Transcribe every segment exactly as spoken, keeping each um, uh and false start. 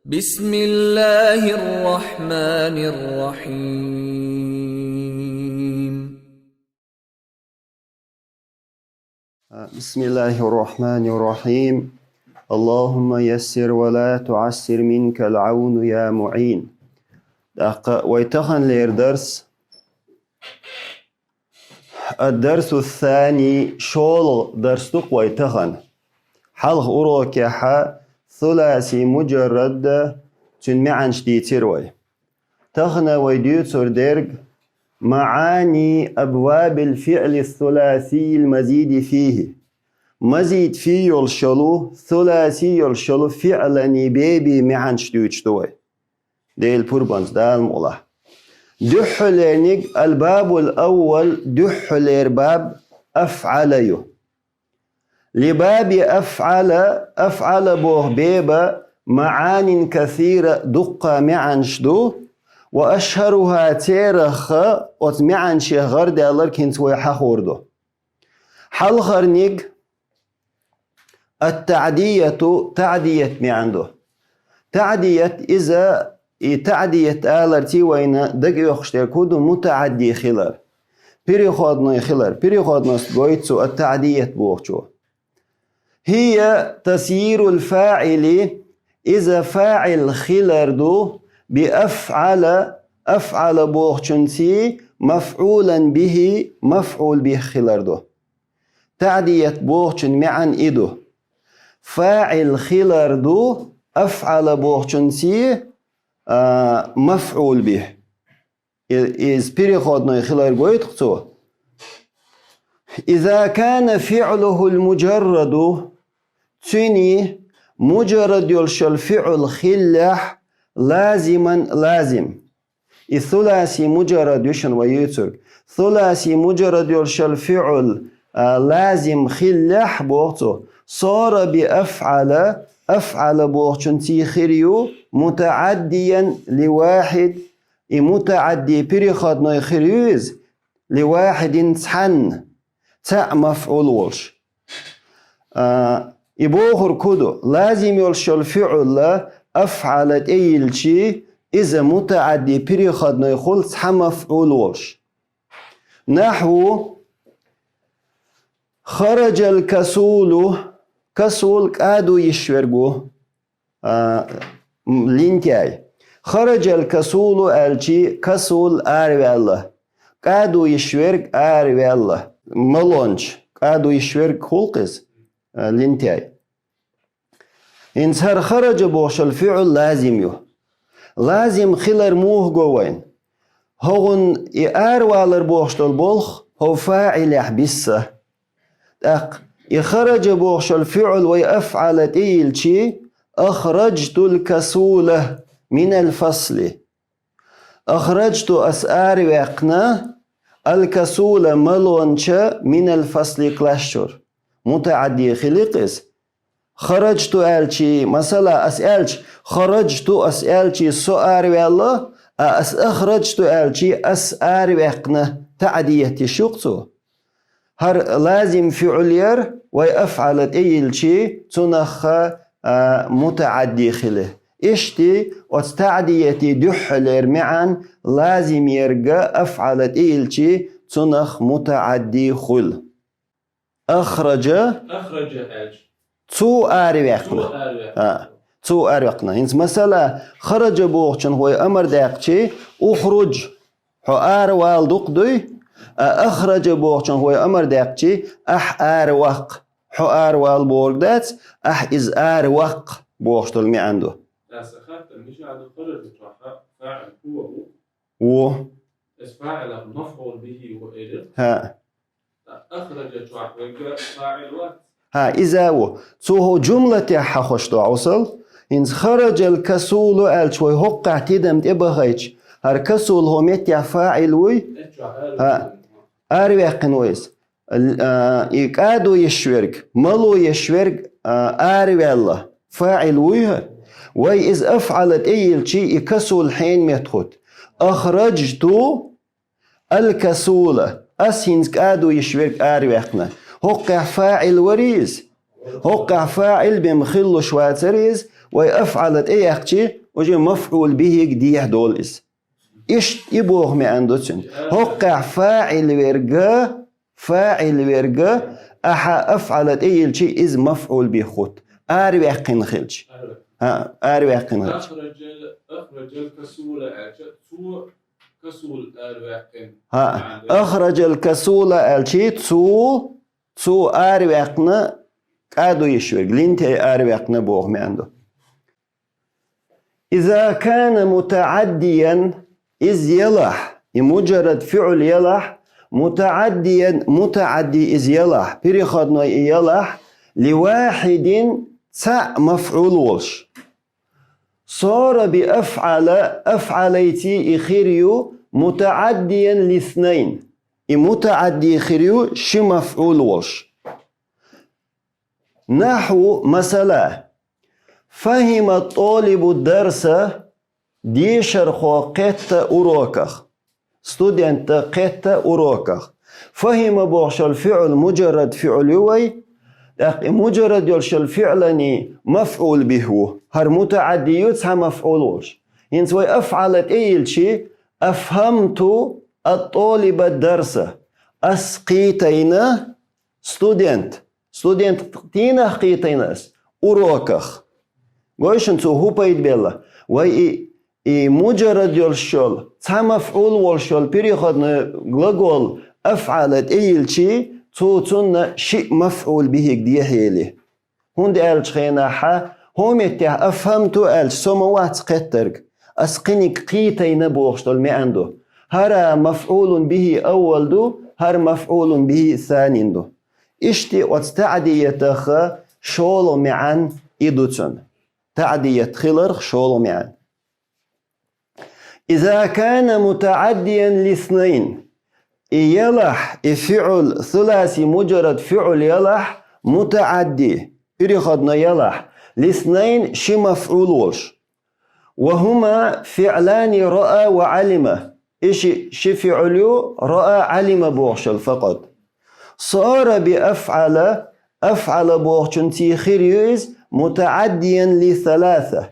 بسم الله الرحمن الرحيم. بسم الله الرحمن الرحيم. اللهم يسر ولا تعسر منك العون يا معين. ТӀаккха вай таханлера дарс. الدرس الثاني, шолгӀа дарс ду-кх вай тахан. Хьалха урокехьа суласи муджаррад, цуьнан маьӀнаш дийцира вай. Тахан вай дуьйцур дерг معاني أبواب الفعل الثلاثي المزيد فيه. Мазид фи йолуш йолу, суласи йолуш йолу фиӀлан бебий маьӀнаш дуьйцуш ду вай. Дела пурбанца, Дала мукъалахь. Дуьххьарлерниг, الباب الأول, дуьххьарлера баб أفعل ю. لباب أفعل, أفعل боху беба معان كثيرة, дуккха маьӀнаш ду, وأشهرها, церах оцу маьӀнашех гӀардаьлларг хӀинца вай хьахор ду. Хьалхарниг التعدية, таӀдият маьӀна ду. ТаӀдият иза, и таӀдият аларций вайна дагайоккхуш дерг хӀун ду, мутаӀадди хилар. Переходной хилар. Переходность гойту цо, التعدية бохучо. هي تسيير الفاعل, иза фаӀил хилар ду, بأفعل, أفعل бохучунций, مفعولا به, мафӀул бихӀ хилар ду. ТаӀдият бохучун маьӀна и ду. ФаӀил хилар ду, أفعل бохучунций, а, мафӀул бихӀ. И-, иза переходной хилар гойту-кх цо. إذا كان فعله المجرد, цуьнан муджаррад йолуш йолу фиӀл хиллехь, لازما, лазим. И суласи муджаррад ю шуна вай юьйцург. Суласи муджаррад йолуш йолу фиӀл, а, лазим хиллехь, боху цо, صار بأفعل, أفعل бохучунций хир ю, متعديا لواحد, и мутаӀадди переходной хир ю иза, لواحد, цхьанна, цхьаъ мафӀул волуш. А, и бохург хӀун ду, лазим йолуш йолу фиӀл أفعل тӀе йилличий, иза мутаӀадди переходной хуьлу цхьа мафӀул волуш. نحو خرج الكسول, касул кӀадо йиш верг ву. А, м, лентяй. خرج الكسول аьлчий, касул араваьлла. КӀадо йиш верг араваьлла. Малонча кӀадо йиш верг хул-кх иза, а, лентяй. ХӀинца хӀара خرج бохуш йолу фиӀл лазим ю. Лазим хилар муха го вайна? ХӀокхунна и аравалар бохуш долу болх хӀокху фаӀилехь бисса. ТӀаккха и خرج бохуш йолу фиӀл вай أفعل тӀе йилличий, أخرجت الكسول من الفصل. أخرجت, ас араваьккхина, الكسول, малонча, من الفصل, класс чуьра. МутаӀадди хили-кх иза. خرجت аьлчий, масала, ас аьлча, خرجت ас аьлчий, со араваьлла, а ас أخرجت аьлчий, ас араваьккхина, таӀдият йиш ю-кх цо. ХӀара лазим фиӀл яра, вай أفعل тӀе йилличий, цунах, а, мутаӀадди хили. Иштта оцу таӀдияти дуьххьарлера маьӀна лазим ерг أفعل тӀе йилличий, цунах мутаӀадди хуьлу. أخرج, أخرج аьлча, цо араваьккхина. Цо араваьккхина. А, цо араваьккхина. ХӀинца масала, خرج бохучунах вай амар даьккхичий, اخرج, хьо аравала ду-кх дуй, а أخرج бохучунах вай амар даьккхичий, ахь араваккха. Хьо аравала бохург дац, ахь иза араваккха бохуш долу маьӀна ду. Аса хаттар мича ду, خرج чохь фаӀил хӀун ву? Ву. Ас фаӀилах мафӀул бихӀи ву элира. ХӀаъ. أخرج чохь верг фаӀил вац. ХӀаъ, иза а ву. Цо хӀокху жумлатехь хьахош ду, Ӏусал. ХӀинца خرج الكسول аьлча, вай хӀокхахь тидам тӀе бахайча, хӀара касул хӀокху меттехь фаӀил вуй? Э, чохь араваьккхина. ХӀаъ. Араваьккхина ву иза. Л-, а, и кӀадо йиш верг, мало йиш верг, а, араваьлла. ФаӀил вуй хӀара? Вай иза أفعل тӀе йилличий, и касул хьенан метта хӀутту? أخرجت الكسول. Ас хӀинца кӀадо йиш верг араваьккхина. ХӀокхехь фаӀил варий иза? ХӀоккхехь фаӀил бен хилалуш вацара иза, вай афӀала тӀеяьккхичи, уже мафӀул бихӀига дехьа долу иза. Иштта и боху маьӀна ду цуьнан. ХӀоккхехь фаӀил верг, фаӀил верг, ахьа афӀала тӀейилличи иза мафӀул бихӀ хӀутту. Араваьккхина хилча. ХӀаъ, араваьккхина хилча. أخرج، أخرج الكسول аьлча, цо касул араваьккхина. ХӀаъ, أخرج الكسول аьлчи, цо, цо араваьккхина кӀа ду йиш верг, линтей араваьккхина боху маьӀна ду. إذا كان متعديا, иза елахь, и муджаррад фиӀл елахь, متعديا, мутаӀадди иза елахь, переходной и елахь, لواحد, цхьаъ мафӀул волуш. صار بأفعل, афӀалайций и хир ю متعديا لاثنين. И мутаӀадди хир ю ши мафӀул волуш. نحو, масала, فهم الطالب الدرس, дешархо кхетта уроках. Студента кхетта уроках. فهم бохуш йолу фиӀл муджаррад фиӀл ю вай, тӀаккха и муджаррад йолуш йолу фиӀлан мафӀул бихӀ ву. ХӀара мутаӀадди ю цхьа мафӀул волуш. ХӀинца вай афӀала тӀейилличи, أفهمت الطالب الدرس. Ас кхийтайна студент. Студент тӀенах кхийтайна ас уроках. Гой шуна, цо хӀун пайда белла? Вай и, и муджаррад йолуш йолу, цхьа мафӀул волуш йолу переходной глагол афӀала тӀейилличи, цо цунна шиъ мафӀул бихӀиг дехьели. ХӀунда аьллачу хенахьа, хӀокху меттехь أفهمت аьлча, со ма вац кхеттарг, ас кхиниг кхийтайна бохуш долу маьӀна ду. ХӀара мафӀулун бихӀи аввал ду, хӀара мафӀулун бихӀи санин ду. Иштта оцу таӀдиятах шолгӀа маьӀна и ду цуьнан. ТаӀдият хиларх шолгӀа маьӀна. إذا كان متعديا لاثنين. И елахь, и фиӀл, суласи муджаррад фиӀл елахь, мутаӀадди, переходной елахь, لاثنين, ши мафӀул волуш. وهما فعلان رأى وعلم. И ши, ши фиӀл ю, رأى, علم бохуш йолу факъат. صار بأفعل, أفعل бохучунций хир ю иза, متعديا لثلاثة.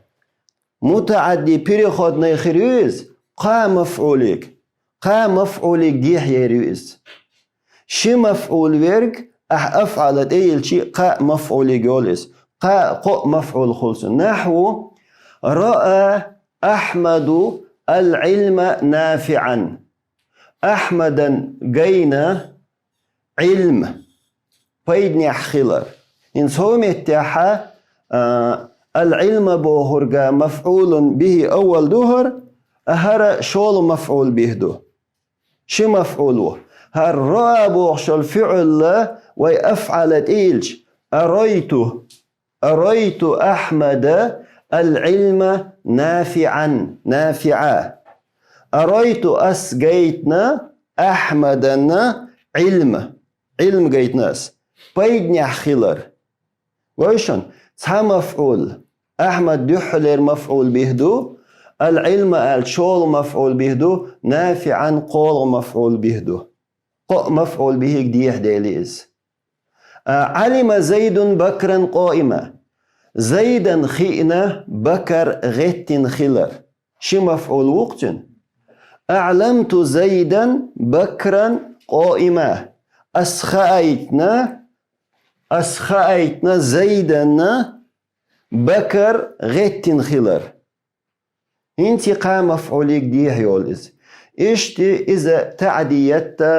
МутаӀадди переходной хир ю иза, кхаа мафӀулиг, кхаа мафӀулиг дехьа ер ю иза. Ши мафӀул верг, ахьа афӀала тӀейилличи, кхаа мафӀулиг йолу иза. Кхаа, кхоъ мафӀул хуьлу цуьнан. نحو: رأى أحمد العلم نافعا. Ахьмадан гайна Ӏилма пайданехь хилар. ХӀинца хӀокху меттехьа, а, ал-Ӏилма бохург мафӀулун бихӀи аввал ду хӀара, а хӀара шолгӀа мафӀул бихӀ ду. Ши мафӀул ву. ХӀара раъа бохуш йолу фиӀл вай афӀала тӀеилча, арайту, арайту Ахьмада ал-Ӏилма нафиӀан, нафиӀа. Арайту, ас гайтина, Ахьмадан Ӏилма. Ӏилма гайтина ас. Пайданехь хилар. Гой шуна, цхьа мафӀул. Ахьмад дуьххьалера мафӀул бихӀ ду, ал-Ӏилма аьлча шолгӀа мафӀул бихӀ ду, нафиӀан кхоалгӀа мафӀул бихӀ ду. Кхоъ мафӀул бихӀиг дехьа дели иза. А, Ӏалима Зайдун Бакран къоима. Зайдан хиъна Бакар гӀеттина хилар. Ши мафӀул ву-кх цуьнан. АӀламту Зайдан Бакран къоима. Ас хаийтина, ас хаийтина Зайданна Бакар гӀеттина хилар. ХӀинца и кхаа мафӀулиг дехьа йолу иза. Иштта иза таӀдиятта,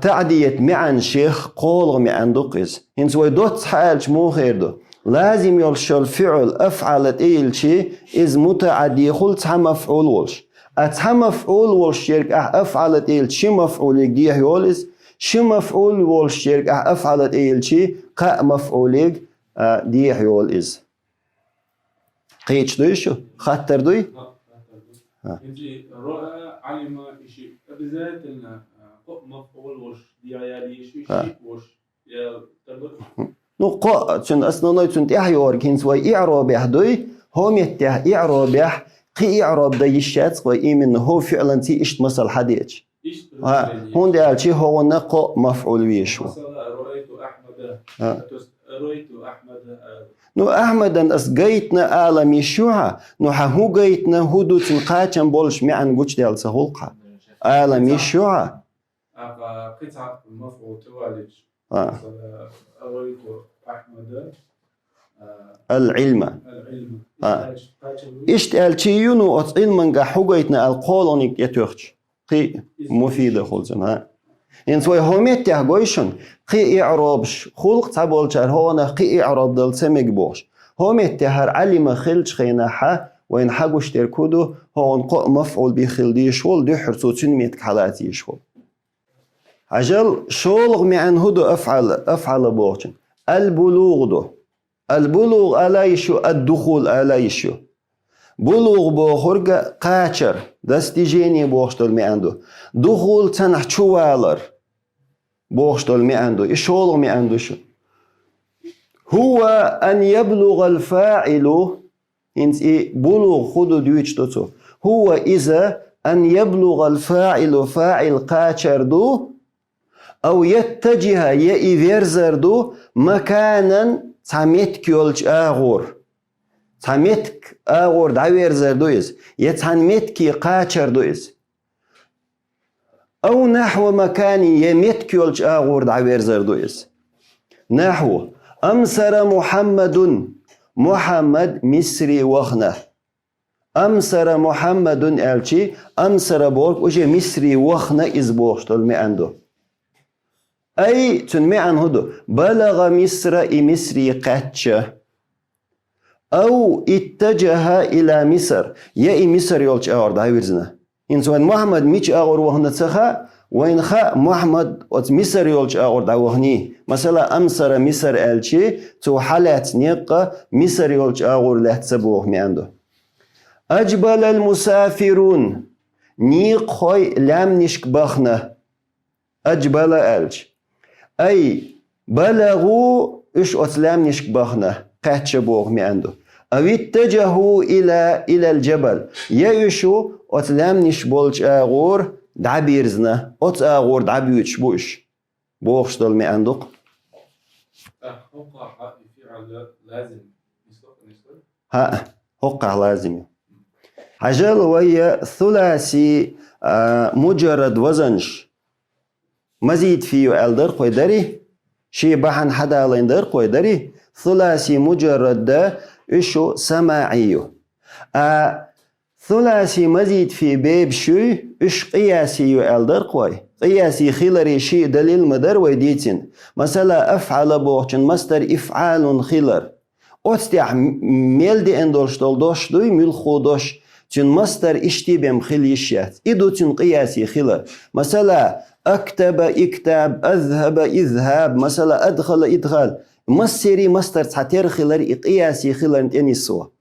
таӀдият маьӀанашех кхоалгӀа маьӀан ду-кх иза. ХӀинца вай доцца хьааьлча муха эр ду? Лазим йолуш йолу фиӀл афӀала тӀеилчи, иза мутаӀадди хуьлу цхьа мафӀул волуш. А цхьа мафӀул волуш ерг ахь афӀала тӀеилча ши мафӀулиг дехьа йолу иза, ши мафӀул волуш ерг ахь афӀала тӀеилчи кхаа мафӀулиг, а, дехьа йолу иза. Кхеча дуй шу? Хаттар дуй? ХӀа. ХӀинца раъа, Ӏалима, иши обязательно, а, кхоъ мафӀул волуш дехьа яла йиш ю, ХӀа. Шиъ волуш яла тарлу? Ну, кхоъ, цуьнан основной, цуьнан тӀаьхьа йогӀург хӀинца вай иӀробехь дуй, хӀокху меттехь иӀробехь, кхин иӀроб дан йиш яц-кх вай именно хӀокху фиӀланций иштта масал хьадеача. Иштта ХӀа, предложение. ХӀунда аьлча хӀокхунна кхоъ мафӀул веш ву. Масала, раайту Ахьмада. ХӀа. То есть, رويت أحمد آل. Ну, Ахьмадан ас гайтна алам йиш ю хьа, ну хьа хӀун гайтна, хӀун ду цун кхачам болуш маьӀна гучудаьлла ца хуьлу хьа. Алам йиш ю хьа. Аха, кхин цхьа мафӀул тӀе валийча. А. Масала, رويت أحمد, а, Ал-Ӏилма. العلم. А. Кхача ву. Иштта аьлча ю, ну, оцу Ӏилманга хӀун гайтна аьлла кхоалгӀаниг тӀетоьхча. Кхин муфида хуьлу цунна, хӀа. ХӀинца вай хӀо меттехь гой шуна, кхин иӀробаш хуьлу-кх цхьаболчара, хӀокхунах кхин иӀроб дала ца мега бохуш. ХӀо меттехь хӀара Ӏалима хилчу хенахь, вайна хьагуш дерг хӀун ду, хӀокхунна кхоъ мафӀул бихӀ хила дезаш волу, дуьххьара цо цуьнан меттиг хьалаца езаш волу. Хьажал, шолгӀа маьӀна хӀун ду афӀала, афӀала бохучун? Ал-булугъ ду. Ал-булугъ ала йиш ю, ад-духул ала йиш ю. БулугӀ бохург кхачар, достижение бохуш долу маьӀна ду. Духул цхьанхьа чувалар бохуш долу маьӀна ду. И шолгӀа маьӀна ду шу. هو أن يبلغ الفاعل, хӀинца и булугӀ хӀун ду дуьйцуш ду цо. هو иза أن يبلغ الفاعل, фаӀил кхачар ду, أو يتجه, я и верзар ду, مكانا, цхьа меттиг йолчу агӀор. Цхьа меттиг агӀор дӀаверзар ду иза, я цхьана меттиге кхачар ду иза. أو نحو مكان, я меттиг йолчу агӀор дӀаверзар ду иза. نحو: أمسر محمد, Мухьаммад Мисри вахана. أمسر محمد аьлчи, أمسر бохург уже Мисри вахана иза бохуш долу маьӀна ду. أي, цуьнан маьӀна хӀун ду? بلغ مصر, и Мисри кхаьчча. أو اتجه إلى مصر, я и Мисар йолчу агӀор дӀавирзина. ХӀинца вайн Мухьаммад мича агӀор вахана ца хаьа, вайна хаьа Мухьаммад оцу Мисар йолчу агӀор дӀаваханий. Масала, أمسر مصر аьлчи, цо хьалаьцна некъ Мисар йолчу агӀор лаьцна боху маьӀна ду. أجبل المسافرون, некъахой лаьмнашка бахана. أجبل аьлча. أي بلغوا, уьш оцу лаьмнашка бахана, кхаьчча боху маьӀна ду. أو اتجهوا إلى, إلى الجبل. Я уьш оцу лаьмнаш болчу агӀор дӀабирзина, оцу агӀор дӀабуьйцуш бу уьш. Бохуш долу маьӀна ду-кх. ТӀаккха хӀокхахь и фиӀл лазим. Нисло, нисло. ХӀаъ, хӀокхахь лазим ю. Хьажал вай суласи, а, муджаррад вазанаш мазид фи ю аьлла дара-кх вай, дарий? Шен бахьана хьадалийна дара-кх вай, дарий? Суласи муджаррад да, уьш ю самаӀи ю. А суласи мазид фи бебаш юй, уьш къияси ю аьлла дара-кх вай. Къияси хиларе шиъ далил ма дара вай дийцина. Масала, афӀала бохучун мастар ифӀалун хилар. Оцу тӀехь м-, мел деана долуш долу дош дуй, муьлхха дош, цуьнан мастар иштта бен хила йиш яц. И ду цуьнан къияси хилар. Масала, актаба иктаб, азхаба изхаб, масала, адхала идхал. Массери мастар цхьатерра хилар и къияси хиларна тӀе нисво.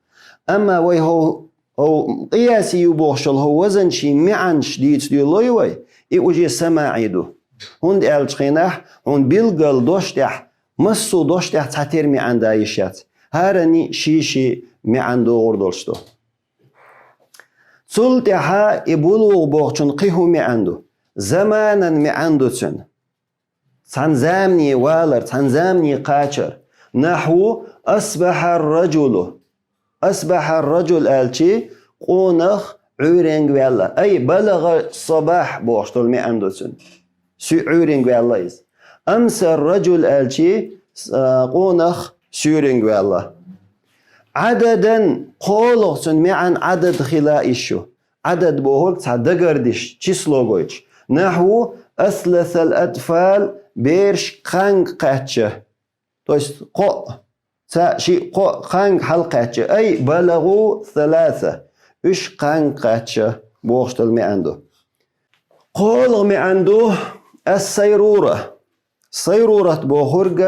Амма вай хӀо, хӀо къияси ю бохуш йолу хӀо вазан шен маьӀанаш дийца дуьйлой вай, и уже самаӀи ду. ХӀунда аьлча хенахь, хьуна билггал дош тӀехь, массо а дош тӀехь цхьатерра маьӀан да йиш яц. ХӀарани ший-ший маьӀан догӀур долуш ду. Цул тӀаьхьа и булугӀ бохучун кхин хӀун маьӀан ду? Заманан маьӀан ду цуьнан. Цхьана замане валар, цхьана замане кхачар. Нахьву асбахьар-раджулу. Асбахьар-раджул аьлчи, къонах Ӏуьйренга ваьлла. Ай, балагӀа сабахь бохуш долу маьӀан ду цуьнан. Суьйъуьйренга ваьлла иза. Амсар-раджул аьлчи, с-, а, къонах суьйренга ваьлла. Ӏададан, кхоалгӀа цуьнан маьӀан Ӏадад хила йиш ю. Ӏадад бохург цхьа дагардиш, число гойтуш. Нахьву асласал атфал, бераш кханга кхаьчча. То есть кхоъ, цхьаъ, шиъ, кхоъ кханга хьалакхаьчча. Ай, балагӀу саласа. Уьш кханга кхаьчча бохуш долу маьӀан ду. КхоалгӀа маьӀан ду ас-сайрура. Сайрурат бохург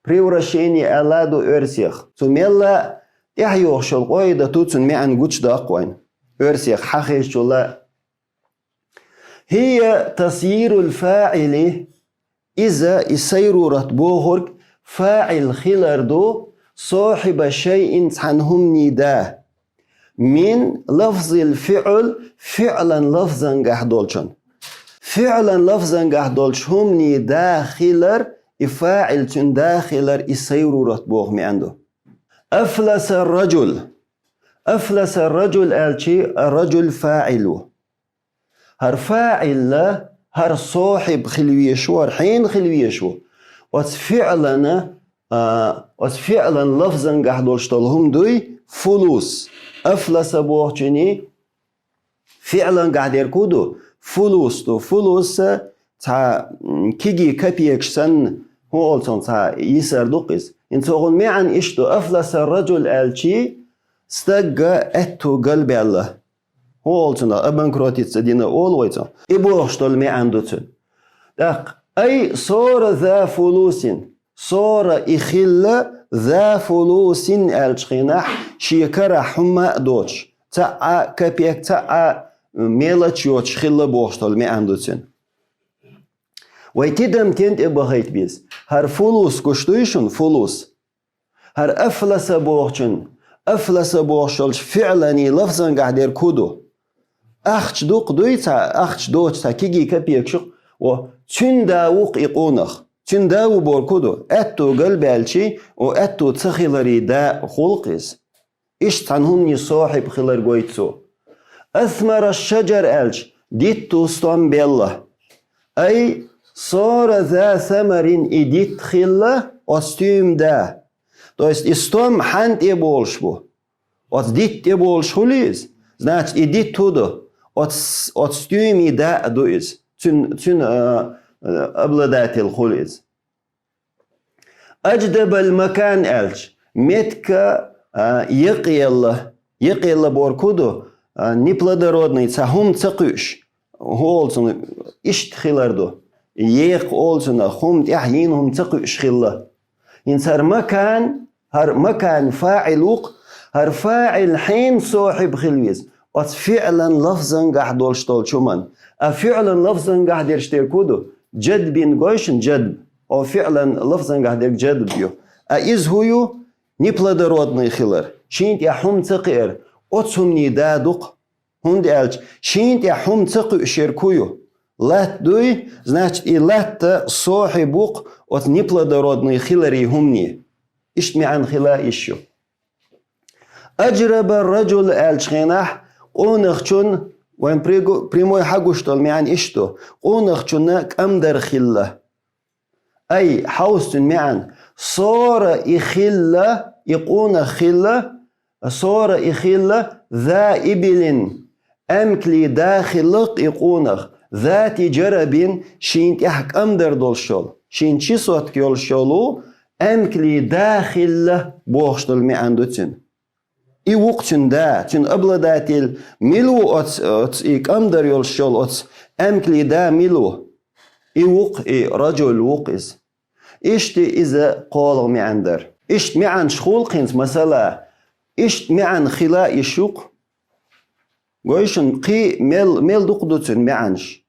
превращение аьлла ду оьрсех. Цу мелла тӀаьхьа йохуш йолу къайдат ду, цуьнан маьӀан гучудоккху вайна. Оьрсех хьахезачул а. ХӀия тасйирул фаӀили, иза и сайрурат бохург фаӀил хилар ду, сохьиба шайъин цхьана хӀуманийн да. Мин лафзил фиӀл, фиӀлан лафзангахь долчун. ФиӀлан лафзангахь долчу хӀуманийн да хилар и фаӀил цуьнан да хилар и сайрурат боху маьӀна ду. Афласа ражул. Афласа ражул аьлчи, ражул фаӀил ву. ХӀара фаӀилла, хӀара сохьиб хила везаш ву, хӀара хьенан хила везаш ву. Оцу фиӀлана, а, оцу фиӀлан лафзангахь долуш долу хӀума дуй, фулус. Афласа бохучуьнан фиӀлангахь дерг хӀун ду? Фулус ду. Фулус цхьа, м, кегий капекаш санна, хӀун олу цунах, цхьа йисар ду-кх иза. ХӀинца хӀокхуьнан маьӀна иштта ду: афласа ражул аьлчи, стагга аьтту галбаьлла. ХӀун олу цунах, обанкротиться дина олу вай цунах. И бохуш долу маьӀна ду цуьнан. ТӀаккха, ай сора за фулусин. Сора и хилла за фулусин аьллачу хенахь, шен карахь хӀумма а доцуш, цхьа а капек, цхьа а мелочь йоцуш хилла бохуш долу маьӀна ду цуьнан. Вай тидам тен тӀе бахийта беза? ХӀара фулус гуш дуй шуна, фулус? ХӀара афласа бохучун, афласа бохуш йолчу фиӀлан лафзангахь дерг хӀун ду? Ахча ду-кх дуй цхьа, ахча доцу цхьа кегий капекаш ю-кх, о, цуьнан да ву-кх и къонах. Цуьнан да ву бохург хӀун ду? Аьтту галбаьлчи, о, аьтту ца хиларе да хуьлу-кх иза. Иштта цхьана хӀуманийн сохьиб хилар гойту цо. Асмара шаджар аьлча, дитту стом белла. Ай сора за самарин, и дитт хилла оцу стуьйман да. То есть и стом хьанна тӀе болуш бу? Оцу дитта тӀе болуш хуьлу иза? Значит, и дитт хӀун ду? Оцу, оцу стуьйман да а ду иза. Цуьнан, цуьнан, а, а, обладатель хуьлу иза. Адждабал макан аьлча, меттиг, а, екъаелла. Екъаелла бохург хӀун ду? А, неплодородный, цхьа хӀума ца кхуьуш. ХӀун олу цунах, иштта хилар ду. Екъа олу цунах, хӀума тӀехь йина хӀума ца кхуьуш хилла. ХӀинца хӀара макан, хӀара макан фаӀил ву-кх, хӀара фаӀил хьенан сохьиб хила веза? Оцу фиӀлан лафзангахь долуш долчу хӀуманна. А фиӀлан лафзангахь дерш дерг хӀун ду? Джадбин гой шуна, джадб. О, фиӀлан лафзангахь дерг джадб ю. А иза хӀун ю? Неплодородный хилар. Шена тӀехь хӀума ца кхиар, оцу хӀуманийн да ду-кх. ХӀунда аьлча шена тӀехь хӀума ца кхуьуш ерг хӀун ю? Латта дуй, значит, и латта сохьиб ву-кх оцу неплодородный хиларе хӀуманийн. Иштта маьӀна хила йиш ю. Аджраба ражул аьллачу хенахь, къонахчун, вайн пригу-, прямой хьагуш долу маьӀна иштта ду: къонахчунна кӀамдар хилла. Ай, хьовса цуьнан маьӀна: сора и хилла, и къонах хилла, сора и хилла, за ибилин, аьмкале да хилла-кх и къонах, зати джарабин, шена тӀехь кӀамдар долуш йолу, шена чесотка йолуш йолу аьмкале да хилла бохуш долу маьӀна ду цуьнан. И ву-кх цуьнан да, цуьнан обладатель мила ву оц-, оцу и кӀамдар йолуш йолу оцу аьмкале да мила ву? И ву-кх, и ражул ву-кх иза. Иштта иза кхоалгӀа маьӀна дара. Иштта маьӀнаш хуьлу-кх хӀинца, масала, иштта маьӀна хила йиш ю-кх. Гой шуна, кхин мел, мел дукха ду цуьнан маьӀнаш.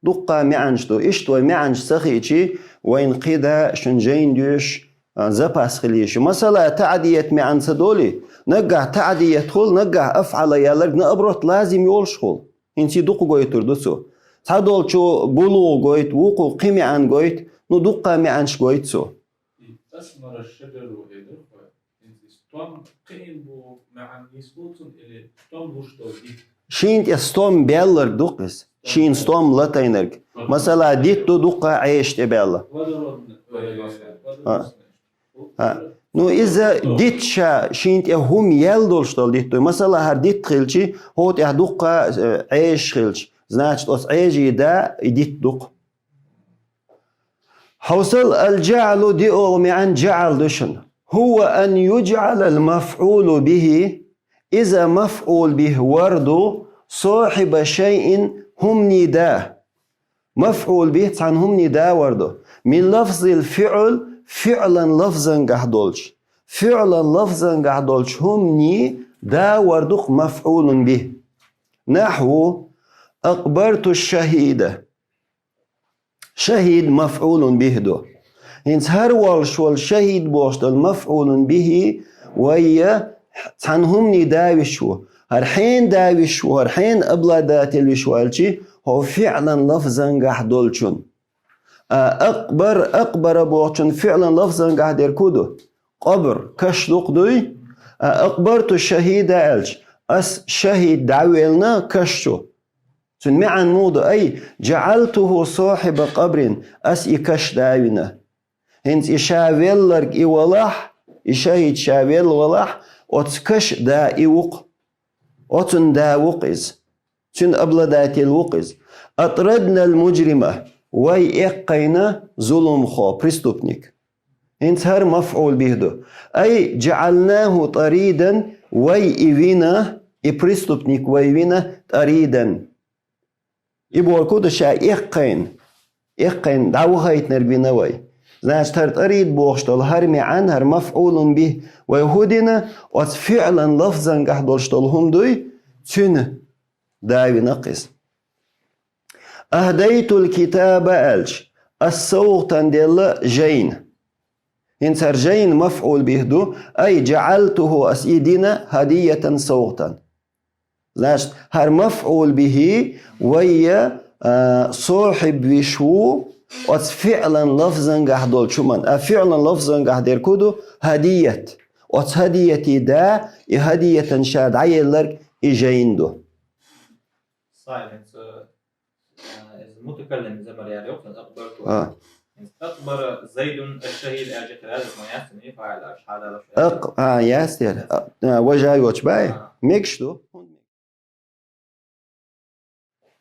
Дуккха маьӀнаш ду. Иштта вай маьӀнаш ца хиъчи, вайна кхин да шуна жайна доьшуш, а, запас хила йиш ю. Масала, таӀдият маьӀна ца долий, наггахь таӀдият хуьлу, наггахь афӀала яларг наоборот лазим йолуш хуьлу. ХӀинца и дукха гойтур ду цо. Цхьадолчо булугӀ гойту, вукхо кхин маьӀна гойту, ну, дуккха маьӀнаш гойту цо. И асмара шаджару хӀедара хой. ХӀинца и стом кхиъна бу маьӀна нислуцун или стом луш долу дитт? Шена тӀе стом баьлларг ду-кх иза. Шена стом латайнарг. Масала, дитт ду дуккха Ӏеша тӀе баьлла. Плодородный. Ой, ой, ой. А. А. Ну, иза дитт ша, шена тӀе хӀума яьлла долуш долу дитт ду. Масала, хӀара дитт хилчи, хӀокху тӀехь дуккха, э, Ӏеша хилча, значит, оцу Ӏежий да и дитт ду-кх. Хьовсал, аль-джаӀлу диъолгӀа маьӀна джаӀал ду шуна. ХӀува ан юджӀалал мафӀулу бихӀи, иза мафӀул бихӀ вар ду, сохьиба шайъин, хӀуманийн да. МафӀул бихӀ цхьана хӀуманийн да вар ду. Мин лафзил фиӀл, фиӀлан лафзангахь долчу. ФиӀлан лафзангахь долчу хӀуманийн да вар ду-кх мафӀулун бихӀ. Нахьву, акъбарту шахӀида. ШахӀид мафӀулун бихӀ ду. ХӀинца хӀара волуш волу шахӀид бохуш долу мафӀулун бихӀи вай цхьана хӀуманийн да виш ву. ХӀара хьенан да виш ву, хӀара хьенан обладатель виш ву аьлчи, хӀо фиӀлан лафзангахь долчун. А, акъбар, акъбара бохучун фиълан лафзангахь дерг хӀун ду? Къабр, каш дукха дуй? А, акъбарту шахида аьлча, ас шахид дӀавеллина каш чу. Цун маьӀан муха ду? Ай, жаӀалтуху сохьиба къабрин, ас и каш да вина. ХӀинца и ша велларг и валахь, и шахид ша велла валахь, оцу каш да и ву-кх. Оцун да ву-кх иза. Цуьнан обладатель ву-кх иза. Атраднал мужрима, вай эккхийна зуламхо, преступник. ХӀинца хӀара мафӀул бихӀ ду. Ай, жаӀалнаху таридан, вай и вина, и преступник вай вина, таридан. И бохург хӀун ду, ша эккхийна, эккхийна дӀавахийтинарг вина вай. Значит, хӀара тарид бохуш долу хӀара маьӀан, хӀара мафӀулун бихӀ вай хӀун дина, оцу фиълан лафзангахь долуш долу хӀума дуй, цуьнан да вина-кх иза. Ахдайтул китаба аьлча, ас совгӀатан делла жайна. ХӀинца хӀара жайна мафӀул бихӀ ду, ай, жаӀалтуху, ас и дина, хӀадиятан, совгӀатан. Значит, хӀара мафӀул бихӀи вай, а, сохьиб виш ву оцу фиълан лафзангахь долчу хӀуман. А фиълан лафзангахь дерг хӀун ду? ХӀадият. Оцу хӀадияти да, и хӀадиятан ша дӀаелларг и жайна ду. Сай, хӀинца, а, иза мутакаллим замир яр йоккхуш, акъбарту. А. ХӀинца акъбара Зайдун аш-шахид аьлча хир яц, ма яц, ма фаӀил аьлча, хьадалаш. Акъ-, а, яц тера. А, а, важа йоцуш бай? А. Мегаш ду.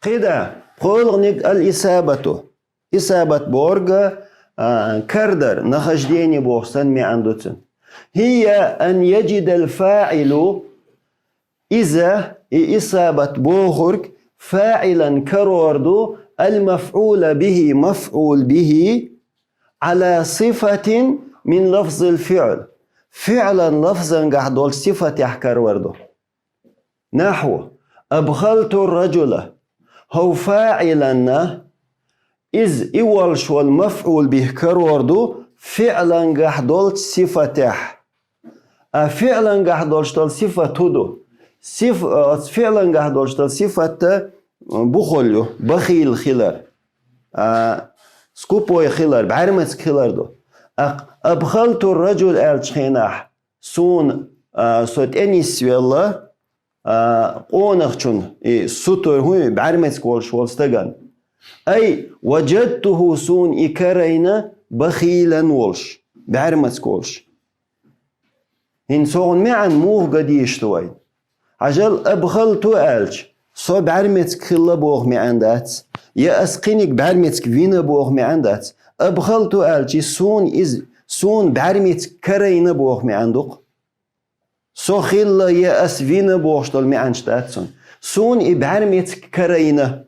КхидӀа, пхоьалгӀаниг ал-исабату. Исабат бохург, а, кардар, нахождение бохуш санна маьӀан ду цуьнан. ХӀия ан яжидал фаӀилу, иза, и исабат бохург, фаӀилан карор ду, ал-мафӀула бихӀи, мафӀул бихӀи, Ӏала сифатин мин лафзил фиӀл. ФиӀлан лафзангахь долчу сифатехь карор ду. Нахьву, абхалту ар-раджула. ХӀов фаӀиланна, иза и волуш волу мафӀул бихӀ карор ду фиӀлангахь долчу сифатехь. А фиълангахь долуш долу сифат хӀун ду? Сиф-, оцу фиълангахь долуш долу сифат, а, бухал ю, бахил хилар. А, скупой хилар, бӀаьрмециг хилар ду. Акх, абхалту ар-раджул аьллачу хенахь, суна, а, со тӀенисвелла, а, къонахчун, и сутур хӀун, бӀаьрмециг волуш волу стаган. Ай, важадтуху, суна и карайна, бахилан волуш, бӀаьрмециг волуш. ХӀинца хӀокхун маьӀан муха ган дезаш ду вай? Хьажал, абхалту аьлча, со бӀаьрмециг хилла боху маьӀан дац, я ас кхиниг бӀаьрмециг вина боху маьӀан дац. Абхалту аьлча, и суна иза, суна бӀаьрмециг карайна боху маьӀан ду-кх. Со хилла я ас вина бохуш долу маьӀанаш дац цуьнан. Суна и бӀаьрмециг карайна.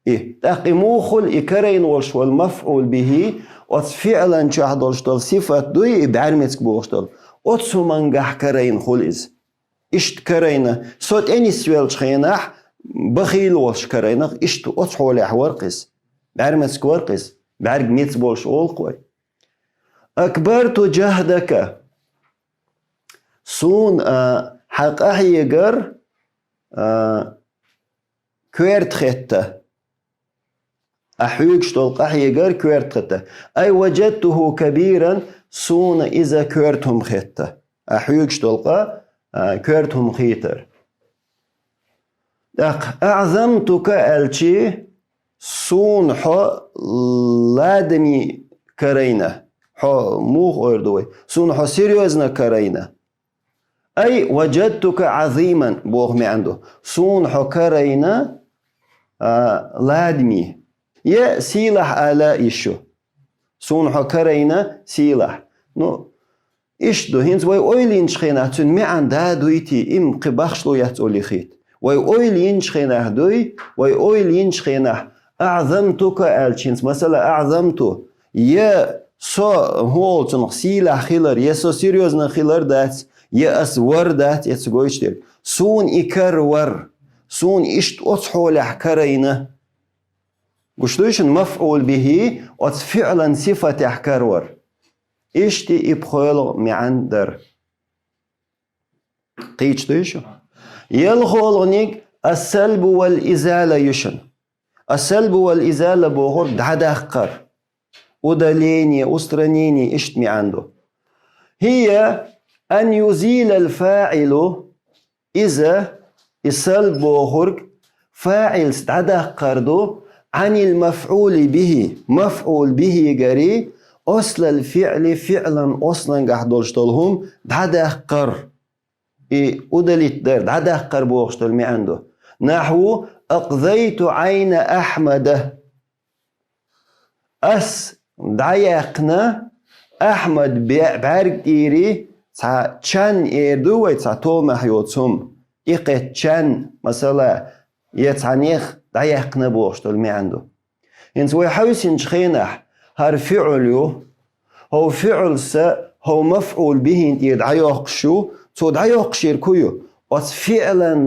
И, тӀаккха и муха хуьлу, и карайна волуш волу мафӀул бихӀи, оцу фиълан чохь долуш долу сифат дуй, и бӀаьрмециг бохуш долу. Оцу хӀумангахь карайна хуьлу иза. Иштта карайна, со тӀенисвеллачу хенахь, бахил волуш карайна, иштта оцу хьолехь вара-кх иза. БӀаьрмециг вара-кх иза, бӀаьрг меца болуш олу-кх вай. Акбарту жахдака. Суна, а, хьан къахьегар, а, коьрта хетта. Ахь хьоьгуш долу къахьегар коьрта хетта. Ай важадтуху кабиран, суна иза коьрта хӀума хетта. Ахь хьоьгуш долу къа, а, коьрта хӀума хийтар. ТӀаккха, аӀзамтука аьлчи, суна хьо ладами карайна. Хьо муха ойр ду вай? Суна хьо серьёзно карайна. Ай, важадтука Ӏазиман, боху маьӀан ду. Суна хьо карайна, а, ладами. Я сийлахь ала йиш ю. Суна хьо карайна сийлахь. Ну, иштта ду, хӀинца вай ойла йинчу хенахь, цуьнан маьӀан да дуй те, им кхин бахшло яц олий хета. Вай ойла йинчу хенахь дуй, вай ойла йинчу хенахь, аӀзамтука аьлча, хӀинца масала аӀзамту, я со хӀун олу цунах сийлахь хилар, я со серьёзно хилар дац, я ас вар дац, эца гойтуш дерг. Суна и кар вар, суна иштта оцу хьолехь карайна. Гуш дуй шуна, мафӀул бихӀи оцу фиълан сифатехь кар вар. Иштта и пхоьалгӀа маьӀан дар. Кхийча дуй шу? ЯлхолгӀаниг ас-салбу вал изала ю шуна. Ас-салбу вал изала бохург дӀадаккхар. Удаление, устранение, иштта маӀан ду. هي أن يزيل الفاعل, иза, и салб бохург, фаӀилца дӀадаккхар ду, عن المفعول به, мафӀул бихӀигара, أصل الفعل, фиӀлан ослангахь долуш долу хӀума дӀадаккхар. И удалить дар, дӀадаккхар бохуш долу маӀан ду. نحو: أقضيت عين أحمد. Ас дӀаяьккхина Ахьмад бе-, бӀаьрг тӀера цхьа чан эр ду вай, цхьа томах йоцу хӀума. ТӀекхетта чан, масала, я цхьа нех дӀаяьккхина бохуш долу маӀан ду. ХӀинца вай хьаьвсинчу хенахь хӀара фиӀл ю, хӀов фиӀл са, хӀов мафӀул бихӀин тӀера дӀайоккхуш ю, цо дӀайоккхуш ерг хӀун ю? Оцу фиӀлан,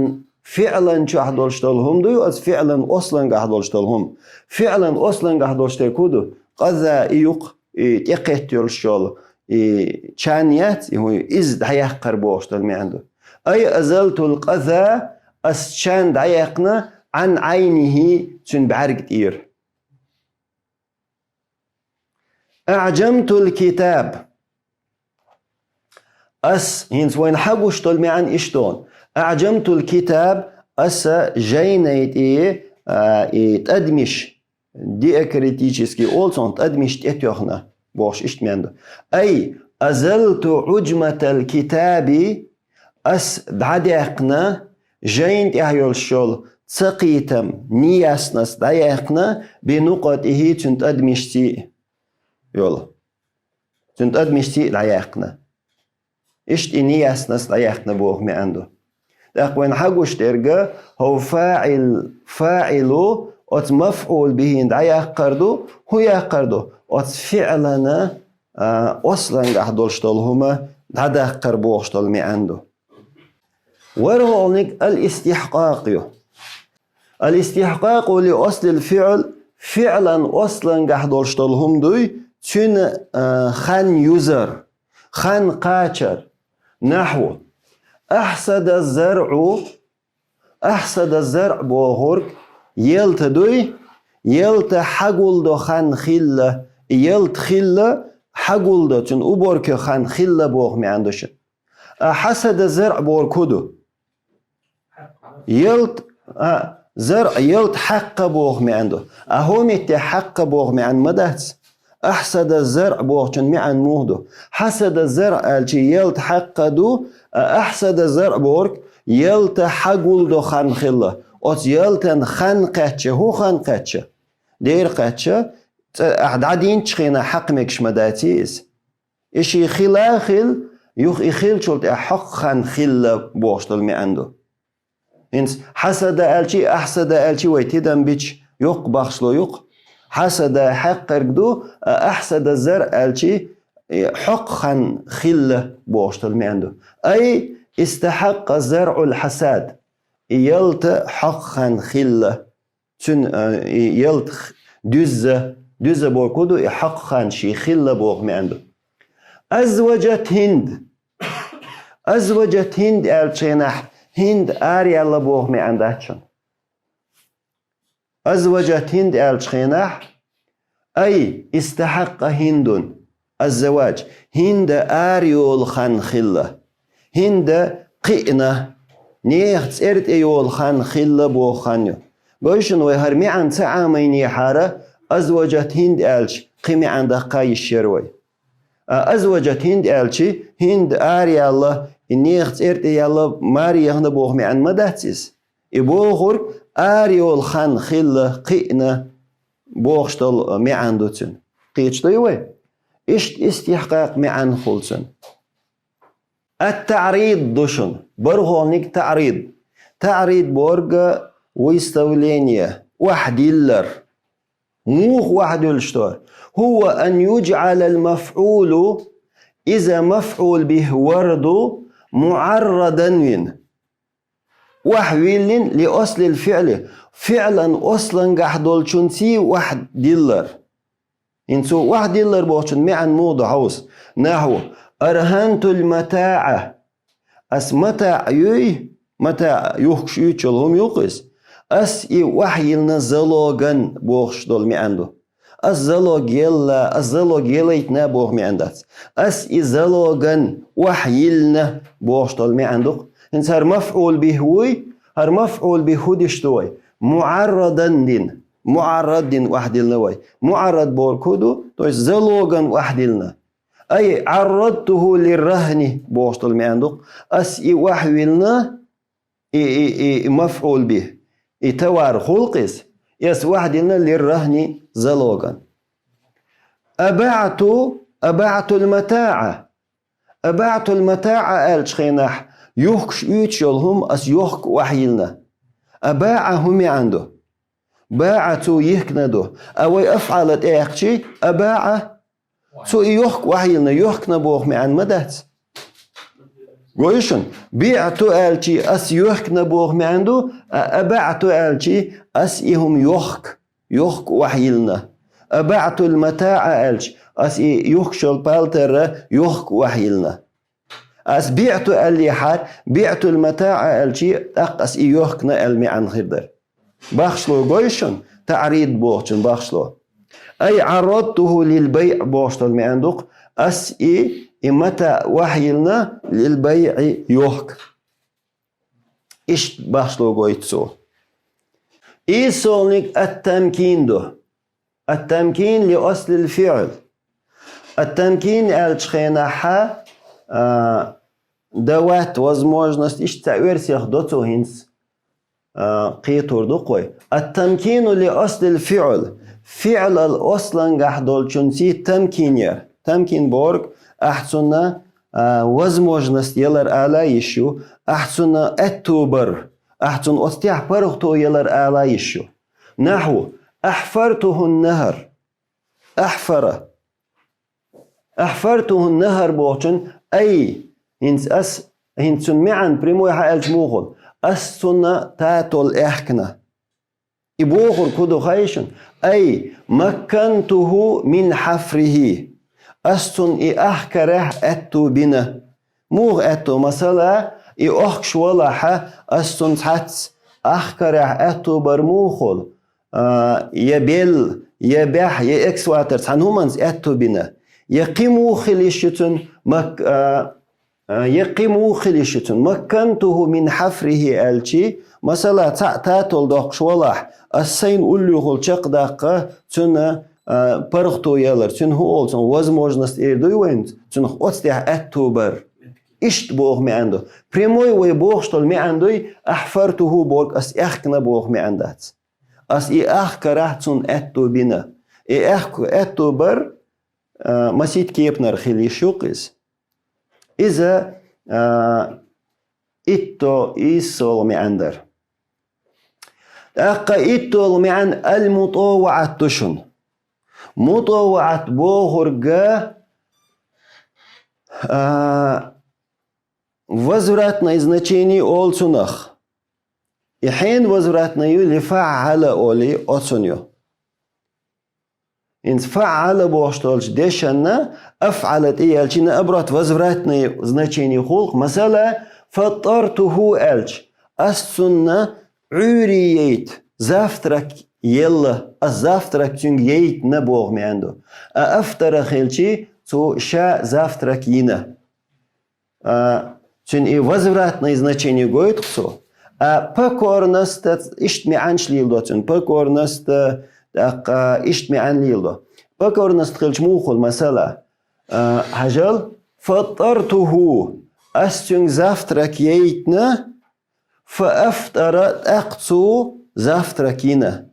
фиӀлан чохь долуш долу хӀума дуй, оцу фиӀлан ослангахь долуш долу хӀума. ФиӀлан ослангахь долуш дерг хӀун ду? Къаза и юкъ, и тӀекхетта йолуш йолу, и чан яц, и хӀун ю, иза дӀаяьккхар бохуш долу маьӀна ду. Ай азалтул къаза, ас чан дӀаяьккхина, Ӏан Ӏайнихи, цуьнан бӀаьрга тӀера. أعجمت الكتاب. Ас, хӀинца вайна хьагуш долу маьӀна иштта ду. أعجمت الكتاب, аса жайнай тӀе, а, и тӀадмиш, диакритический олу цунах, тӀадмиш тӀетоьхна, бохуш иштта маьӀна ду. أي أزلت عجمة الكتاب, ас дӀадаьккхина, жайна тӀехь йолуш йолу цакхетам, неясность дӀаяьккхина, بنقطه, цуьнан тӀадмишций йолу. Цуьнан тӀадмишций дӀаяьккхина. Иштта и неясность дӀаяьккхина боху маьӀна ду. ТӀаккха вайна хьагуш дерг, хӀов фаӀил, фаӀилу, оцу мафӀул бихӀина дӀаяккхар ду, хӀун яккхар ду? Оцу фиӀлана, а, ослангахь долуш долу хӀума дӀадаккхар бохуш долу маьӀна ду. ВорхӀалгӀаниг аль-истихькъакъ ю. Аль-истихькъакъу ли аслил фиӀл, фиӀлан ослангахь долуш долу хӀума дуй, цуьнан, а, хан юзар, хан кхачар. Нахьву: ахьсада заръу, ахьсада заръ бохург ялта дуй, ялта хьагулдо хан хилла, ялта хилла, хьагулдо, цуьнан уборке хан хилла боху маьӀна ду шуна. А хьасада заръ бохург хӀун ду? Ялт, а, заръ, ялт хьаккха боху маьӀна ду. А хӀун метте хьаккха боху маьӀна ма дац? Ахьсада заръ бохучун маьӀна муха ду? Хьасада заръ аьлчи ялт хьаккха ду, а ахьсада заръ бохург ялта хьагулдо хан хилла. Оцу ялтан хан кхаьчча, хӀун хан кхаьчча? Дера кхаьчча, цӀа ахь дӀадинчу хенахь хьакха мегаш ма даций иза? И ши хила а хила, юха и хилчул тӀаьхьа хьокху хан хилла бохуш долу маьӀна ду. ХӀинца хьасада аьлчи, ахьсада аьлчи вай тидам бича, йоккха бахшло юкъа. Хьасада хьаккхарг ду, а ахьсада заръ аьлчи, и хьокху хан хилла бохуш долу маьӀна ду. Ай истахьаккъа заръул хьасад. И ялта хьокху хан хилла. Цуьнан, а, и ялта х-, дуьзза, дуьзза бохург хӀун ду, и хьокху хан ши хилла боху маьӀна ду. Азваджат ХӀинд. Азваджат ХӀинд аьллачу хенахь, ХӀинд араяьлла боху маьӀна дац шуна. Азваджат ХӀинд аьллачу хенахь, ай истахьаккъа ХӀиндун аззавадж, ХӀинда арайолу хан хилла. ХӀинда кхиъна, нехан цӀера тӀе йолу хан хилла боху хан ю. Гой шуна, вай хӀара маьӀна ца Ӏамийнехьара, азваджат ХӀинд аьлча, кхин маьӀна даккха йиш яра вай. А азваджат ХӀинд аьлчи, ХӀинда араяьлла, и нехан цӀера тӀе яьлла, маре яхна боху маьӀна ма дац иза. И бохург арайолу хан хилла, кхиъна бохуш долу маьӀна ду цуьнан. Кхеташ дуй вай? Иштта истихькъакъ маьӀна хуьлу цуьнан. Ат-таӀрид ду шуна. БорхӀалгӀаниг таӀрид. ТаӀрид бохург выставление, охьадиллар. Муха охьадуьллуш ду? هو أن يجعل المفعول, иза мафӀул бихӀ вар ду, муӀаррадан вина. Охьавиллина ли аслил фиӀли, фиӀлан ослангахь долчунций охьадиллар. ХӀинца цо охьадиллар бохучун маьӀна муха ду хьовса? Нахьву: архӀантул матаӀа. Ас матаӀ юй, матаӀ юхкуш юьйцуш йолу хӀума юкъа иза. Ас и охьайиллина залоган бохуш долу маьӀна ду. Ас залог елла, ас залог елайтина боху маьӀна дац. Ас и залоган охьайиллина бохуш долу маьӀна ду-кх. ХӀинца хӀара мафӀул бихӀ вуй, хӀара мафӀул бихӀ хӀун деш ду вай? МуӀаррадан дина. МуӀаррад дина охьадиллина вай. МуӀаррад бохург хӀун ду? То есть залоган охьадиллина. Ай, Ӏаррадтуху лиррахни бохуш долу маьӀна ду-кх. Ас и охьавиллина, и, и, и, и мафӀул бихӀ, и товар хуьлу-кх иза, ас охьадиллина лиррахни залоган. АбаӀту, абаӀтул матаӀа. АбаӀтул матаӀа аьллачу хенахь, юхкуш уьйцуш йолу хӀума ас йохка охьайиллина. АбаӀа хӀун маьӀна ду? БаӀа цо йихкина ду. А вай афӀала тӀеэхкачи, абаӀа. Цо и йохка охьайиллина, йохкина боху маьӀна ма дац. Гой шуна, биӀту аьллачи ас йохкина боху маьӀна ду, а абаӀту аьллачи ас и хӀума йохка, йохка охьайиллина. АбаӀтул матаӀа аьлча, ас и юхкуш йолу палтар йохка охьайиллина. Ас биӀту аьллехьара, биӀтул матаӀа аьлчи, тӀаккха ас и йохкина аьлла маьӀна хир дара. Бахшло гой шуна, таӀрид бохучун бахшло. Ай Ӏаррадтуху лил байӀ бохуш долу маьӀна ду-кх, ас и, и матаӀ охьайиллина лил байӀи йохка. Иштта бахшло гойту цо. Иссолниг ат-тамкин ду. Ат-тамкин ли аслил фиӀл. Ат-тамкин аьллачу хенахьа, а, давать возможность, иштта цхьа оьрсех до цо хӀинца, а, кхетор ду-кх вай. Ат-тамкину ли аслил фиӀл. ФиӀлал аслангахь долчунций тамкин яр. Тамкин бохург, ахь цунна, а, возможность ялар ала йиш ю, ахь цунна аьтту бар, ахь цунна оцу тӀехь паргӀато ялар ала йиш ю. Нахьу, ахьфартухун нахьар. Ахьфара. Ахьфартухун нахьар бохучун, ай, хӀинца ас, хӀинца цуьнан маьӀна прямой хьааьлча муха хуьлу? Ас цунна татол аьхкина. И бохург хӀун ду хаий шуна? Ай, маккантуху мин хьафрихи. Ас цунна и ахкарехь аьтту бина. Муха аьтту, масала, и охкуш валахьа, ас цунна цхьацца ахкарехь аьтту бар муха хуьлу? А, я белла, я баьхьа, я экскаватор, цхьана хӀуманца аьтту бина. Я кхин муха хила йиш ю цуьнан мак-, а, а, я кхин муха хила йиш ю цуьнан. Маккантуху мин хьафрихи аьлчи, масала, цхьаъ татол доккхуш валахь, ас сайна уллуьйхула чекхдаккха цуьнан, а, паргӀато ялар, цуьнан хӀун олу, цуьнан возможность эр дуй вайна, цуьнах оцу тӀехь аьтту бар. Иштта боху маьӀна ду. Прямой вай бохуш долу маьӀна дуй, ахьфартуху бохург ас аьхкина боху маьӀна дац. Ас и ахкарехь цунна аьтту бина. И аьхка-, аьтту бар, а, масийтта кепанара хила йиш ю-кх иза. Иза, а, итто, иссолгӀа маьӀна дара. ТӀаккха иттолгӀа маьӀна ал-мутоваӀат ду шуна. МутоваӀат бохург, а, возвратное значение олу цунах. И хьенан возвратное ю, ли фаӀала олий, оцун ю. ХӀинца фаӀала бохуш долчу дешанна афӀала тӀеяьлчи, наоборот, возвратное значение хуьлу-кх. Масала, фаттартуху аьлча, ас цунна Ӏуьйре яйта, завтрак елла, ас завтрак цуьнга яйтина боху маьӀна ду. А афтара хилчи, цо ша завтрак йина. А, цуьнан и возвратное значение гойту-кх цо. А покорность иштта маьӀнаш леладо цуьнан. Покорность, тӀаккха иштта маьӀна леладо. Покорность хилча муха хуьлу, масала, а, хьажал, фаттартуху, ас цуьнга завтрак яйтина, фа афтара, тӀаккха цо завтрак йина.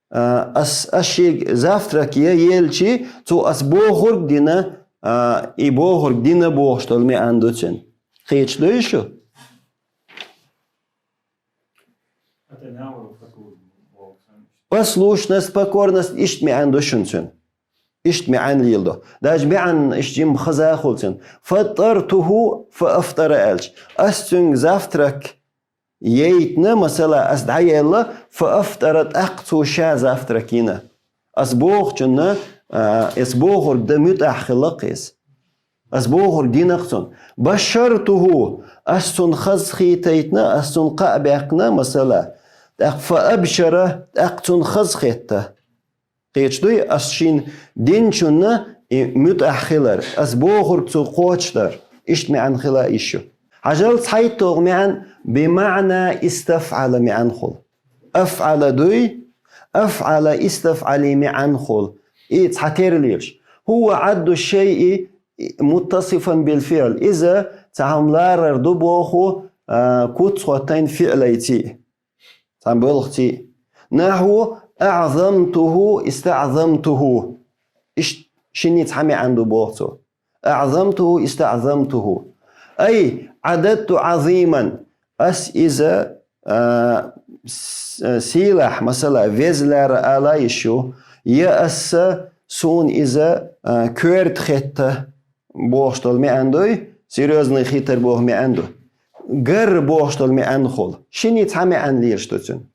А, ас, ас шега завтрак я елчи, цо ас бохург дина, а, и бохург дина бохуш долу маьӀна ду цуьнан. Кхеташ дуй шу? Послушность, покорность иштта маьӀна ду шуна цуьнан. Иштта маьӀна леладо. Даже маьӀна иштта жимма хаза а хуьлу цуьнан. Фаттартуху фа афтара аьлча. Ас цуьнга завтрак яйтина, масала, ас дӀаелла, фа афтара, тӀаккха цо ша завтрак йина. Ас бохучунна, а, ас бохург дан муьтӀахь хилла-кх иза. Ас бохург дина-кх цунна. Башшартуху, ас цунна хазахийтайтина, ас цунна кхаъ баьккхина, масала, ТӀаккха فأبشر, тӀаккха цунна хазахетта. Кхеташ дуй, ас шийна динчунна и муьтӀахь хилар, ас бохург цо кхочушдар. Иштта маьӀна хила йиш ю. Хьажал, цхьайтталгӀа маьӀна بمعنى استفعل маьӀна хул. أفعل дуй, أفعل استفعل маьӀна хул. И цхьатерра лелаш. هو عد الشيء متصفا بالفعل. Иза цхьа хӀума ларар ду боху, а, куц хоттайн фиӀлайций. Цхьа белхций. نحو أعظمته استعظمته. Иш шинний цхьа маьӀна ду боху цо. أعظمته استعظمته. أي عددت عظيما. Ас иза, а, с-, сийлахь, масала, веза лара ала йиш ю. Я асса, суна иза, а, коьрта хетта бохуш долу маьӀна дуй, серьёзный хетар боху маьӀна ду. Гар бохуш долу маьӀна хул. Шинний цхьа маьӀна лелаш ду цуьнан.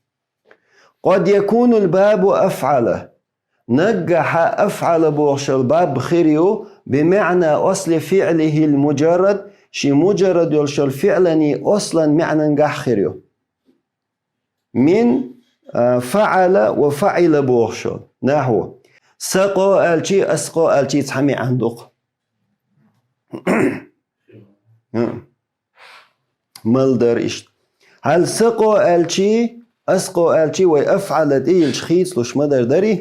قد يكون الباب أفعل. Наггахьа أفعل бохуш йолу баб хир ю بمعنى أصل فعله المجرد, шен муджаррад йолуш йолу фиӀланий аслан маьӀнангахь хир ю. من, а, فعل وفعل бохуш йолу. نحو. Са къо аьлчий, ас къо аьлчий цхьа маьӀна ду-кх. Мел дара иштта. Хьал са къо аьлчий, ас къо аьлчий вай أفعل тӀе йиллча хийцалуш ма дара, дарий?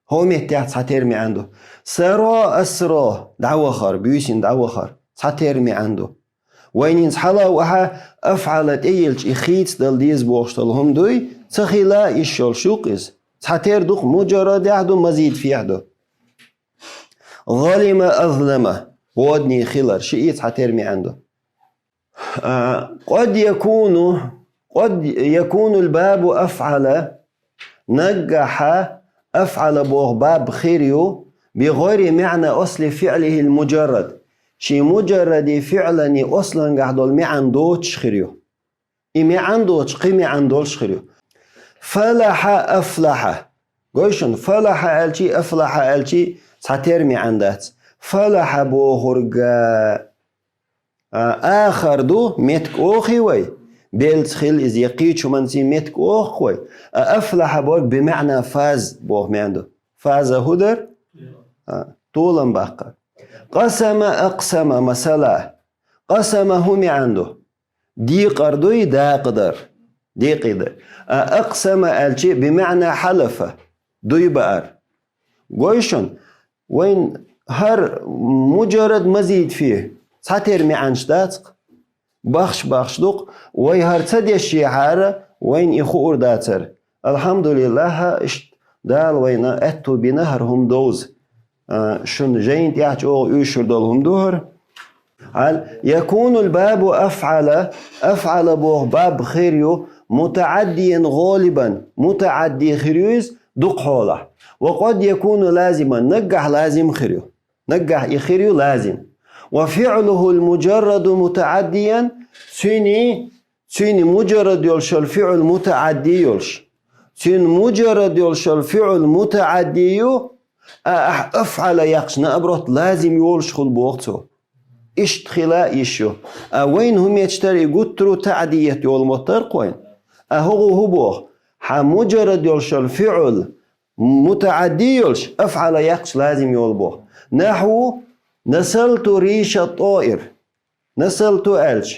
ХӀокху меттехь цхьатерра маьӀна ду. Са ро, ас ро, дӀавахар, буьйсанна дӀавахар. Цхьатерра маьӀна ду. Вайна хӀинца хьала а вахьа, أفعل тӀе йиллча и хийцадала деза бохуш долу хӀума дуй, ца хила йиш йолуш ю-кх иза. Цхьатерра ду-кх, муджаррадехь а ду, мазид фехь а ду. ظلم أظلم. Водний хилар, шиъ цхьатерра маьӀна ду. А, قد يكون, قد يكون الباب أفعل, наггахьа أفعل боху баб хир ю بغير معنى أصل فعله المجرد. Шен муджарради фиӀланий аслангахь долу маьӀна доцуш хир ю. И маьӀна доцуш, кхин маьӀна долуш хир ю. فلح أفلح. Гой шуна, فلح аьлчий, أفلح аьлчий цхьатерра маьӀна дац. فلح бохург, а, а, ахар ду, меттиг охий вай. Белца хила иза, я кхечу хӀуманций меттиг оху-кх вай. А أفلح бохург بمعنى فاز боху маьӀна ду. فاز хӀун дара? А, толам баккха. قسم أقسم, масала. قسم хӀун маьӀна ду? Декъар дуй, дакъа дар. Декъий дар. А أقسم аьлчий بمعنى حلف, дуй баар. Гой шуна, вайн хӀара муджаррад, мазид фехь, цхьатерра маьӀнаш дац-кх. Бахш-бахш ду-кх, вай хӀара ца дешшехьара, вайна и хуур дацара. АлхьамдулиллахӀ, иштта Дала вайна аьтту бина хӀара хӀума довза. А, шуна жайна тӀехь чӀогӀа уьйшур долу хӀума ду хӀара. Хьал, يكون الباب أفعل, أفعل боху баб хир ю متعديا غالبا, мутаӀадди хир ю иза дукха хьолахь. وقد يكون لازما, наггахь лазим хир ю. Наггахь и хир ю лазим. وفعله المجرد متعديا, цуьнан, цуьнан муджаррад йолуш йолу фиӀл мутаӀадди йолуш. Цуьнан муджаррад йолуш йолу фиӀл мутаӀадди ю, а, ахь أفعل яьккхича, наоборот, лазим йолуш хуьлу боху цо. Иштта хила йиш ю. А вайна хӀун метташ тара и гуттар а таӀдият йолу мотт тара-кх вайна. А хӀокхо хӀун боху? Хьан муджаррад йолуш йолу фиӀл мутаӀадди йолуш, أفعل яьккхича лазим йолу боху. نحو نسلت ريش الطائر. نسلت аьлча,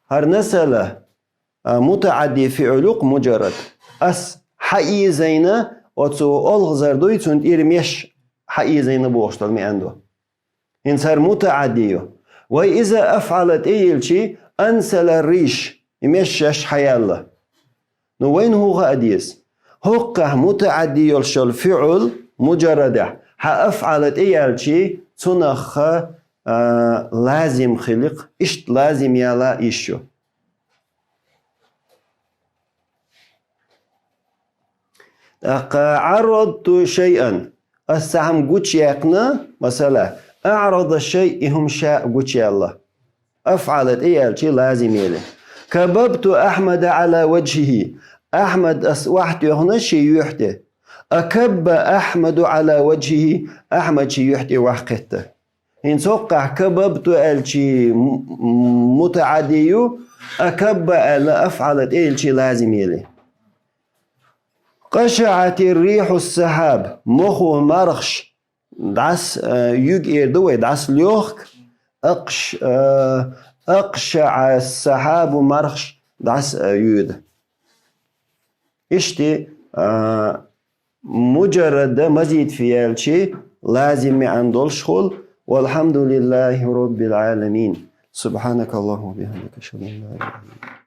хӀара نسل, а, мутаӀадди фиӀл ю-кх муджаррад. Ас хьаийзайна оцу олхазар дуй, цунна тӀера меш хьаийзайна бохуш долу маьӀна ду. ХӀинца хӀара мутаӀадди ю. Вай иза أفعل тӀе йиллчий, أنسل الريش, и меш шаьш хьаяьлла. Ну, вайна хӀун хаа деза? ХӀокхахь мутаӀадди йолуш йолу фиӀл муджаррадехь хьан أفعل тӀе яьлчий, цунах, а, лазим хили-кх, иштта лазим яла йиш ю. ТӀаккха عرضت شيئا, ас цхьа хӀума гучаяьккхина, масала, أعرض الشيء, и хӀума ша гучаяьлла. أفعل тӀе яьлчий лазим елира. كببت أحمد على وجهه. Ахьмад ас охьатоьхна шен юьхь тӀе. أكب أحمد على وجهه. Ахьмад шен юьхь тӀе охьакхетта. ХӀинца хӀокхахь كببت аьлчий м-, м-, мутаӀадди ю, أكب аьлла أفعل тӀе йиллача лазим яле. قشعت الريح السحاب, мохо мархаш дӀас, э, юга эр ду вай, дӀас лохк, أقش-, э, أقشع السحاب мархаш дӀас, э, юда. Иштта, э, مجرد مزيد фу аьлча лазим маӀан долаш хул. والحمد لله رب العالمين. سبحانك اللهم وبحمدك، أشهد أن لا إله إلا أنت.